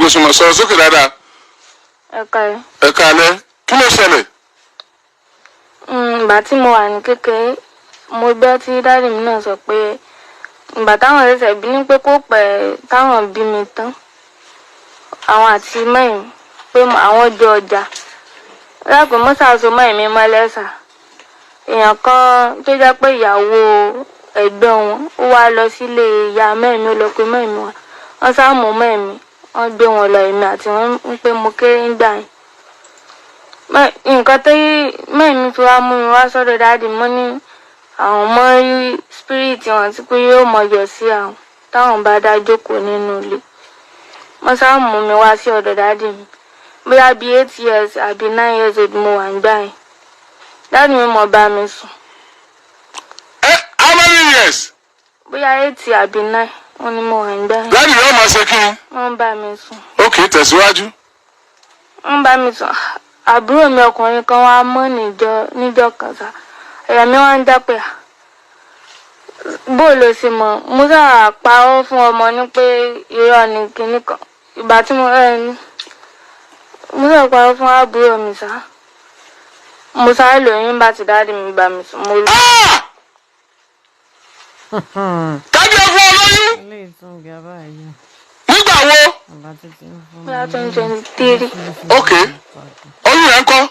Mo sì mọ̀, sọ̀rọ̀ sókè dáadáa. Ẹ káalẹ́. Ẹ káalẹ́. Kí ló ṣẹlẹ̀? Ìgbà tí mo wà ní kékeré, mo gbọ́ tí daddy mi náà sọ pé ìgbà táwọn ṣẹ̀ṣẹ̀ bí ní pé kó pẹ́ táwọn bí mi tán, àwọn àti mẹ́rin pé àwọn jọ ọjà lápò mọ́sàásọ mẹ́rin mi mọ́lẹ́sà. Èèyàn kan tó jẹ́ pé ìyàwó ẹ̀gbọ́n wọn, ó wá lọ sílé ìyá mẹ́rin mi, ó lọ pé mẹ́rin mi wá. Wọ́n sá mú mẹ́rin mi, wọ́n gbé wọn lọ, èmi àti wọn, ń pé mo kéré ńgbà yẹn. Nǹkan tó mẹ́rin mi fi wá mú mi wá sọ́dọ̀ daddy, mo ní àwọn ọmọ rí spirit wọn tí pé yóò mọ yọ sí àwọn táwọn bá dá jókòó nínú ilé. Wọ́n sá mú mi wá sí ọ̀dọ̀ daddy mi. Bóyá bíi 8 years àbí 9 years old mo wà nígbà yẹn. Daddy mi mọ̀ bá mi sùn. Ẹ how many years? Bóyá 8 àbí 9 wọ́n ní mo wà nígbà yẹn. Daddy yóò máa ṣe kí ni? Wọ́n bá mi sùn. Ok, tẹ̀síwájú. Wọ́n bá mi sùn. Àbúrò mi ọkùnrin kan wá mọ́ níjọ́ kan sá, àyà mi wá ń já pé bó ló ṣe mọ̀. Mo sáà parọ́ fún ọmọ ní pé irọ́ ni kinní kan. Ìgbà tí mo ẹ ní mo sáà parọ́ fún àbúrò mi sá, mo sáré lóyún bá ti daddy mi bá mi sùn mo lọ. Ah! Daddy ẹ fún ọ lóyún? Eléyìí tún ga báyìí. Nígbà wo? Bàbá títí ń fún Bóyá 2023. Ok, oyún rẹ̀ ń kọ́?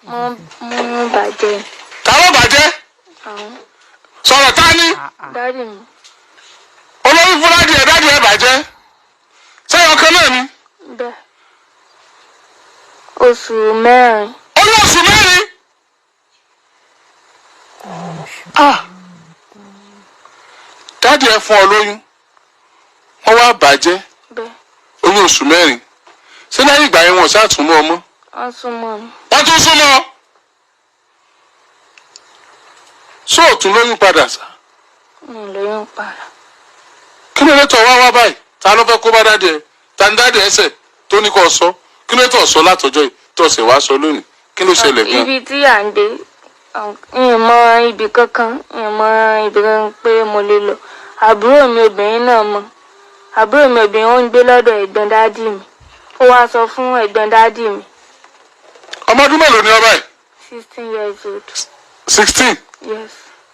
Mo mú bàjẹ́. Ta ló bàjẹ́? Àwọn. Sọ̀rọ̀, ta ni? Daddy mi. Olóyún fún daddy ẹ̀, daddy ẹ̀ bàjẹ́. Sẹ́yìn ọkàn náà ni? Bẹ́ẹ̀, oṣù 4. Oyún oṣù 4. Ah! Daddy ẹ fún ọ lóyún, wọ́n wá bàjẹ́? Bẹ́ẹ̀. Oyún oṣù 4. Ṣé lẹ́yìn ìgbà yẹn, wọn ò ṣáà tún mọ́ ọmọ? Wọ́n súnmọ́ mi. Wọ́n tún súnmọ́ sóòtún lóyún padà sá? Mi ò lóyún padà. Kí ló dé tó wá wá báyìí? Ta ló fẹ́ kó bá daddy ẹ? Ta ni daddy ẹsẹ̀ tó ní kó sọ? Kí ló dé tó sọ látọjọ́ yìí tó ṣe wá sọ lónìí? Kí ló ṣẹlẹ̀ gan? Ibi tí à ń gbé, n mọ ibì kankan, n mọ ibì kankan pé mo lè lọ. Àbúrò mi obìnrin náà mọ. Àbúrò mi obìnrin, ó ń gbé lọ́dọ̀ ẹ̀gbọ́n daddy mi. Ó wá sọ fún ẹ̀gbọ́n daddy mi. Ọmọ ọdún mélòó ni ọ báyìí? 16 years old. 16? Yes.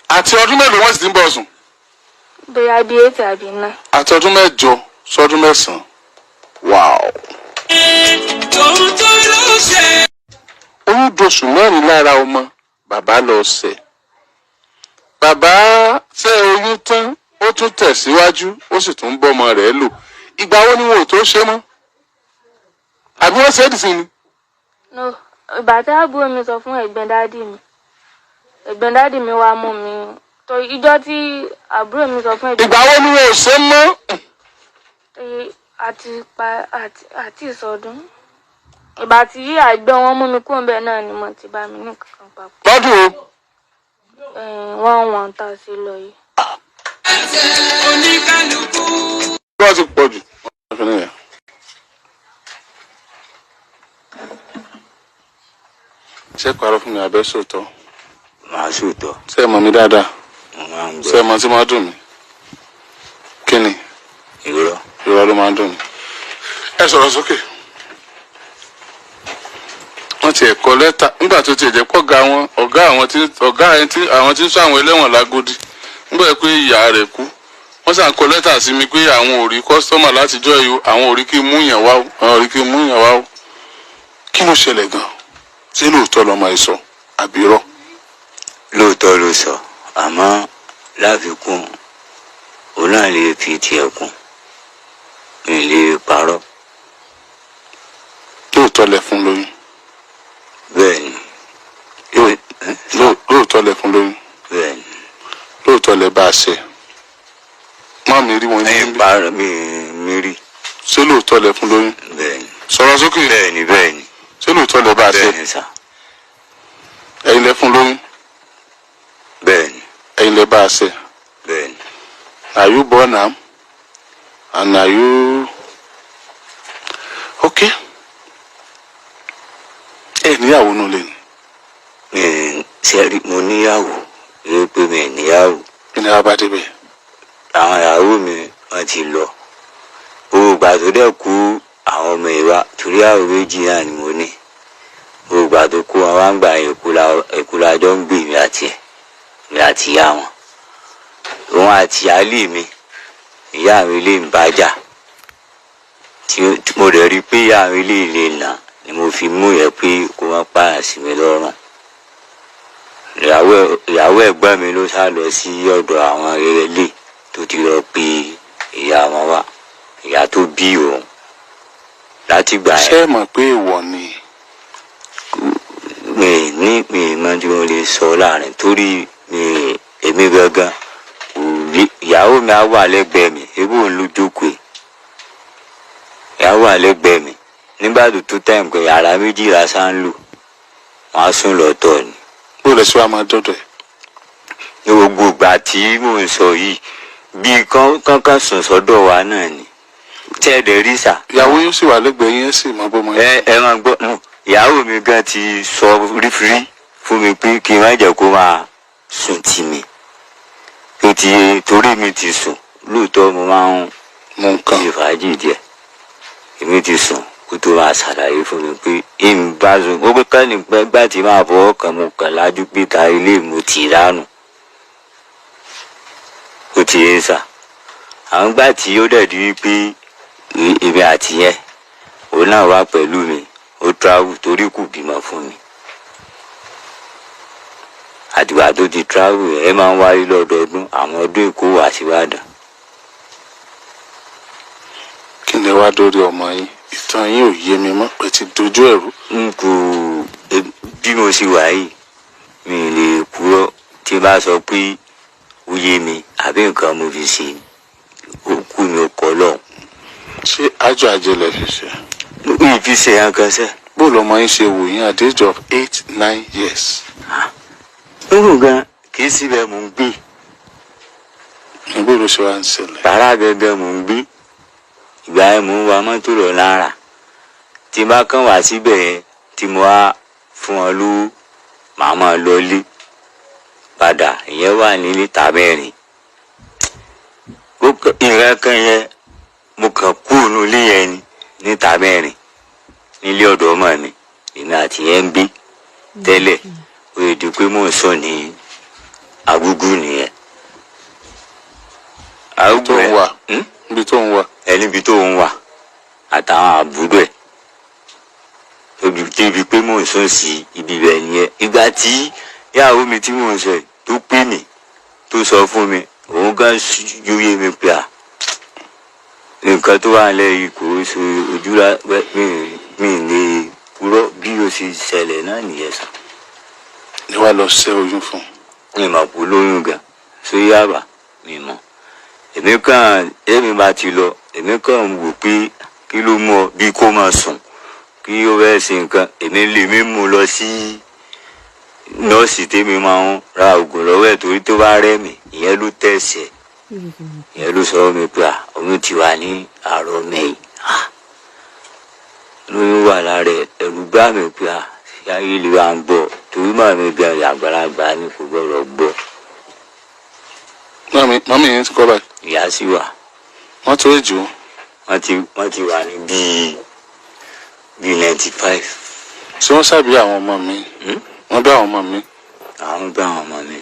Àti ọdún mélòó wọ́n sì ti ń bọ̀ sùn? Bóyá bíi 8 àbí 9. Àti ọdún 8 sọdún 9, wow. Tòun tó ló ṣe. Oyún doṣù 4 lára ọmọ, bàbá lọ ṣẹ̀. Bàbá ṣẹ́ oyún tán, ó tún tẹ̀síwájú, ó sì tún bọ́mọ rẹ̀ lò. Ìgbà wo ni wọn ò tó ṣe mọ́? Àbí wọ́n ṣe é dìsín ni? No, ìgbà tí àbúrò mi sọ fún ẹ̀gbọ́n daddy mi, ẹ̀gbọ́n daddy mi wá mú mi tó ìjọ tí àbúrò mi sọ fún ẹ̀gbọ́n. Ìgbà wo ni wọn ò ṣe mọ́? Àti pa àti ìsọdún. Ìgbà tí àgbẹ̀ wọn mú mi kúrò bẹ́ẹ̀ náà ni mo ti bá mi ní kankan papọ̀. Lọ́dún o? Wọ́n wọ̀n tá a sí lọ yìí. Oníkálukú. Wọ́n ti pọ̀ jù. Ṣé parọ́ fún mi abẹ́ sòótọ́? Màá sòótọ́. Ṣé ẹ mọ̀ mi dáadáa? Mo máa ń Ṣé ẹ gbọ́. mọ̀ tí máa dùn mí? Kí ni? Irọ́. Irọ́ ló máa ń dùn mí. Ẹ sọ̀rọ̀ sókè. Wọ́n ti ẹ̀kọ́ lẹ́tà nígbà tó ti ẹ̀jẹ̀ pọ̀ ga wọn, ọ̀gá àwọn tí ọ̀gá ẹni tí àwọn tí ń sọ àwọn ẹlẹ́wọ̀n lágódì nígbà pé ìyá rẹ̀ kú, wọ́n sàn kọ lẹ́tà sí mi pé àwọn ò rí customer látijọ́ yìí o, àwọn ò rí kí n mú yàn wá o, àwọn ò rí kí n mú yàn wá o. Kí ló ṣẹlẹ̀ gan? Ṣé lóòótọ́ lọmọ ẹ sọ àbí irọ́? Lóòótọ́ ló sọ, àmọ́ láfikún, òun náà lè fi tiẹ̀ kún. Mi lè parọ́. Lóòótọ́ lẹ fún lóyún? Bẹ́ẹ̀ ni. Yóò Lóòótọ́ lẹ fún lóyún? Bẹ́ẹ̀ ni. Lóòótọ́ lẹ bá a ṣe? Má mi rí wọn Mi ní. parọ́, mi rí. Ṣé lóòótọ́ lẹ fún lóyún? Bẹ́ẹ̀ ni. Sọ̀rọ̀ sókè. Bẹ́ẹ̀ ni, bẹ́ẹ̀ ni. Ṣé lóòótọ́ lẹ bá a ṣe? Bẹ́ẹ̀ ni sà. Ẹ̀yin lẹ fún lóyún? Bẹ́ẹ̀ ni. Ẹ̀yin lẹ bá a ṣe? Bẹ́ẹ̀ ni. Are you born am and are you okay? Ẹ níyàwó nù lé ní? Mi ṣe rí, mo níyàwó, rí pé mi níyàwó. Kí ni a bá débẹ̀? Àwọn ìyàwó mi, wọ́n ti lọ. Gbogbo ìgbà tó dẹ̀ kú. Àwọn ọmọ ìwà torí àwọn méjì náà ni mo ní. Gbogbo ìgbà tó kó wọn wá ń gbà Èkó la jọ ń gbé, mi àti ẹ̀, mi àti ìyá wọn, òun àti ìyáálé mi. Ìyá mi lè ń bájà tí mo rẹ̀ rí i pé ìyá mi lè nà ni mo fi mú yẹ pé kó má pààyàn sí mi lọ́rùn. Ìyàwó ẹ̀gbọ́n mi ló sá lọ sí ọ̀dọ̀ àwọn ẹlẹ́ tó ti lọ pe ìyá wọn wá, ìyá tó bí òun látìgbà Ṣé yẹn. ẹ mọ̀ pé èèwọ̀ ni? Mi ní mi mọ tí mo lè sọ láàrin torí mi, èmi gangan kò rí. Ìyàwó mi á wà lẹ́gbẹ̀ẹ́ mi, ebí òun ló jókòó ẹ̀. Ìyàwó wà lẹ́gbẹ̀ẹ́ mi nígbà tó tó time pé yàrá méjì lásán ń lò, wọ́n á sùn lọ́tọ̀ ni. Bó lẹ ṣe wá máa dọ́dọ̀ ẹ̀? Ní gbogbo ìgbà tí mò ń sọ yìí, bí kánkán sùn sọ́dọ̀ wa náà ni tẹ́ẹ̀dẹ̀ rí sà. Ìyàwó yóò sì wà lẹ́gbẹ̀ẹ́ yín, ẹ̀ sì mọ bọ́mọ yín. Ẹ máa gbọ́ nù, ìyàwó mi gan ti sọ rífírí fún mi pé kí n má jẹ́ kó máa sùn tì mí tó ti torí mi ti sùn lóòótọ́, mo máa ń Mú nǹkan. ṣe fàájì díẹ̀. Èmi ti sùn kó tó máa ṣàlàyé fún mi pé èmi bá sùn, ó pé kán ní gbà tí máa fọwọ́ kàn, mo kàn lájú pé ta ilé mo tì lánàá, ó ti yé sà. Àwọn gbà tí ó dẹ̀ di wípé èmi àti yẹn, òun náà wá pẹ̀lú mi, ó travel torí kò bímọ fún mi. Àtìgbà tó ti travel, ẹ máa ń wáyé lọ́dọọdún, àwọn ọdún Èkó wá síbàdàn. Kí ni wá dórí ọmọ yín? Ìtàn yín ò yé mi mọ́, ẹ ti dojú ẹ̀rú. N kò bí mo ṣe wà yìí, mi ì lè kúrò tí n bá sọ pé ó yé mi àbí nǹkan mo fi ṣe òkú mi ò kọ́ lọ́hùn. Ṣé àjọ àjẹlẹ fi ṣe? Mi ì fi ṣe nǹkan sẹ́. Bó lọmọ yín ṣe wò yín at the age of 8, 9 years? Nínú gan kì í síbẹ̀ mò ń gbé. Níbo ló ṣe wá ń ṣẹlẹ̀? Rárá, gẹ́gẹ́ mò ń gbé. Ìgbà yẹn mò ń wa mọ́tò lọ lára tí n bá kàn wá síbẹ̀ yẹn tí mo wá fún ọ lówó, màá máa lọlé padà. Ìyẹn wà nílé tàbẹ́rin ìran kan yẹn, mo kàn kúrò nílé yẹn ni níta mẹ́rin nílé ọ̀dọ̀ ọmọ mi, èmi àti yẹn ń gbé tẹ́lẹ̀. Ó yẹ di pé mò ń sùn ní Agúgú nìyẹn. Agúgú Tó ń wà. Hmm? Níbi tó ń wà. Ẹ níbi tó ń wà àtàwọn àbúrò ẹ tóbi débi pé mò ń sùn sí ibi ibẹ̀ nìyẹn. Ìgbà tí ìyàwó mi tí mò ń sọ yìí tó pè mí, tó sọ fún mi, òun gan yóyé mi pé à nǹkan tó wà nílẹ̀ yìí kò ṣe ojú mi lè purọ́, bí o ṣe ṣẹlẹ̀ náà nìyẹn sàn. Ni wàá lọ ṣẹ́ oyún fún un? Mi mà kú lóyún gan sórí àbá mi mọ̀. Èmi kàn, èmi bá ti lọ, èmi kàn ń wò pé kí ló mú ọ bí kò máa sùn, kí ó fẹ́ ṣe nǹkan. Èmi lè mí mú lọ sí nọ́ọ̀sì tèmi máa ń ra oògùn lọ́wọ́ ẹ̀ torí tó bá rẹ̀ mí, ìyẹn ló tẹ̀sẹ̀, ìyẹn ló sọ mi pé à oyún ti wà ní àárọ̀ mẹ́yìn, lóyún wà lára ẹ̀. Ẹ̀rù gbá mi pé à ṣé ayé lè wà ń gbọ́ torí màmí bí àgbàlagbà ni, kò gbọ́dọ̀ gbọ́. Mọ́mí yín ti kọ́ báyìí? Ìyá sì wà. Wọ́n tó èjì o. Wọ́n ti wà ní bíi 95. Ṣé wọ́n ṣàbí àwọn ọmọ mi? Wọ́n bí àwọn ọmọ mi? Àwọn bá àwọn ọmọ mi.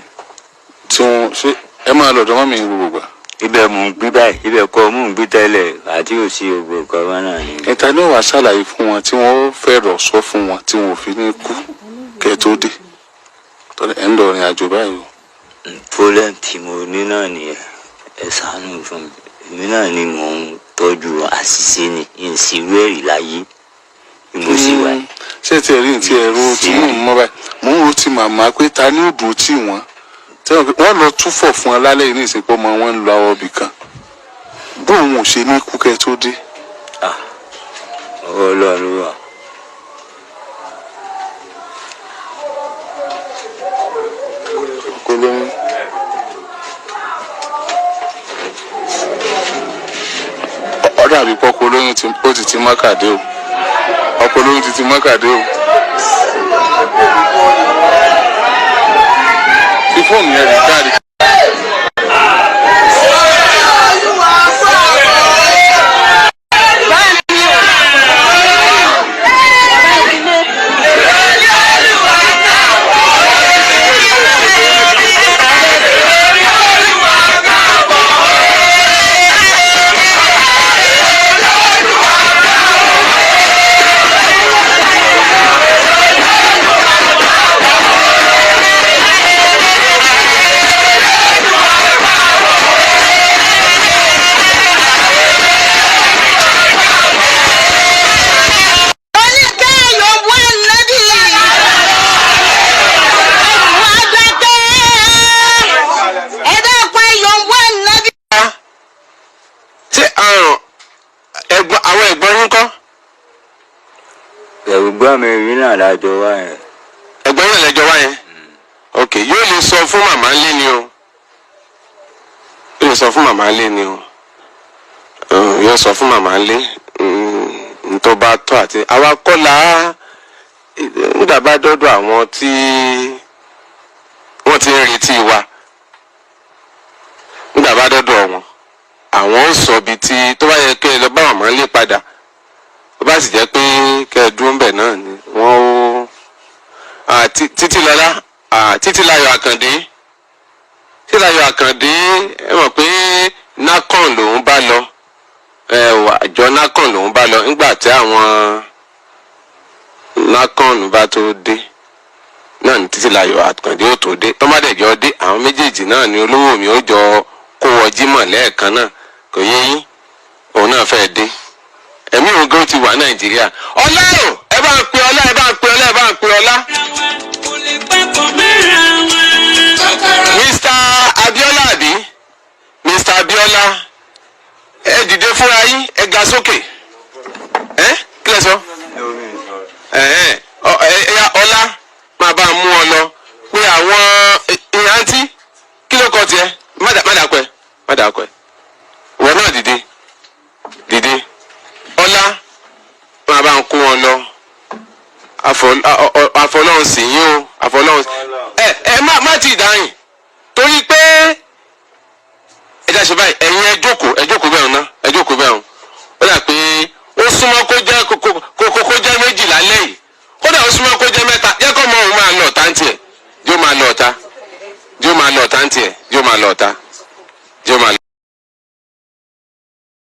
Tí wọ́n ṣé ẹ máa lọ́dọ̀ mọ́mí yín gbogbo gbà? Ibẹ̀ mò ń gbé báyìí, ibẹ̀ kọ́ mò ń gbé tẹ́lẹ̀ àti òsì ògbó nǹkan wọn náà ni. Ẹ̀ta ni wàá ṣàlàyé fún wọn tí wọ́n fẹ̀rọ̀ sọ fún wọn tí wọn ò fi ní kú kẹ́ ẹ tó dé? Torí ẹ̀ ń lọ ìrìn àjò báyìí o. Problem tí mo ní náà nìyẹn. Ẹ ṣàánú fún mi, èmi náà ni mò ń tọ́jú àṣìṣe ni ìṣirò ẹ̀rí láyé bí mo ṣe wà yìí. Ṣé tí ẹ rí ní tí ẹ ro tí mò ń mọ báyìí, mò ń ro ti màmá pé ta ni ó dùn tí wọ́n wọ́n lọ túfọ̀ fún ọ lálẹ́ yìí ní ìsìnkú ọmọ wọn ń lọ àwọn ibì kan, bóun ò ṣe ní kú kẹ́ tó dé? Ah, ọwọ́ Ọlọ́run ló wà. Kó lóyún. Ó dàbí pọ́kọ olóyún tí ó ti mọ́kàdé o, ọkọ olóyún ti mọ́kàdé o. Fi fóònù yẹn rí káàdì. Ẹ̀gbọ́n mi rí náà lájọ wá yẹn. Ẹ̀gbọ́n yẹn lẹ́jọ́ wá yẹn. Ok, yóò lè sọ fún màmá ńlé ni o, yóò lè sọ fún màmá ńlé ni o. Yóò sọ fún màmá ńlé tó bá tọ́ àti àwa kọ́ la nígbà bá dọ́dọ̀ àwọn tí wọ́n ti ń retí wa, nígbà bá dọ́dọ̀ wọn, àwọn ń sọ ibi tí tó bá yẹ kẹ́ ẹ lọ bá màmá ńlé padà. Tó bá sì jẹ́ pé kẹ́ ẹ dúró ńbẹ̀ náà ni wọ́n ó. Títílọlá, Títílayọ̀ Àkàndé, Títílayọ̀ Àkàndé, ẹ mọ̀ pé NACON lòún bá lọ, ẹ wà, àjọ NACON lòún bá lọ. Nígbà tí àwọn NACON bá tó dé náà ní Títílayọ̀ Àkàndé ó tó dé. Tọ́mádẹ́jọ́ dé, àwọn méjèèjì náà ni olówó mi ó jọ kó wọ jímọ̀ lẹ́ẹ̀kan náà. Kò yé yín? Òun náà fẹ́ẹ́ dé, ẹ̀mí òun gan ti wà Nàìjíríà. Ọlá o, ẹ bá ń pe Ọlá, ẹ bá ń pe Ọlá, ẹ bá ń pe Ọlá. Kò lè papọ̀ mọ́ra wọn. Mr. Abiola, àbí Mr. Abiola, ẹ dìde fúnra yín, ẹ ga sókè. Ẹ kí lẹ sọ? Ẹhẹn, ẹ Ọlá, máa bá a mú ọ lọ pé àwọn ìrántí kí ló kọ tiẹ̀. Má dàpẹ́, má dàpẹ́, ìwọ náà dìde, dìde. Ọlá, máa bá ń kó wọn lọ. Àfọlọ́hún sì yín o, àfọlọ́hún. Ẹ má ti dáhìn torí pé ẹ já ṣe báyìí. Ẹ̀yin ẹ jókòó, ẹ jókòó bẹ́ẹ̀ ná, ẹ jókòó bẹ́ẹ̀. Ó dà pé ó súnmọ́ kó jẹ́ kó jẹ́ 2 lẹ́yìn, kódà ó súnmọ́ kó jẹ́ 3. Jẹ́ kó mọ òun máa lọ ọ̀tá ń tiẹ̀, yóò máa lọ ọ̀tá, yóò máa lọ ọ̀tá ń tiẹ̀, yóò máa lọ ọ̀tá.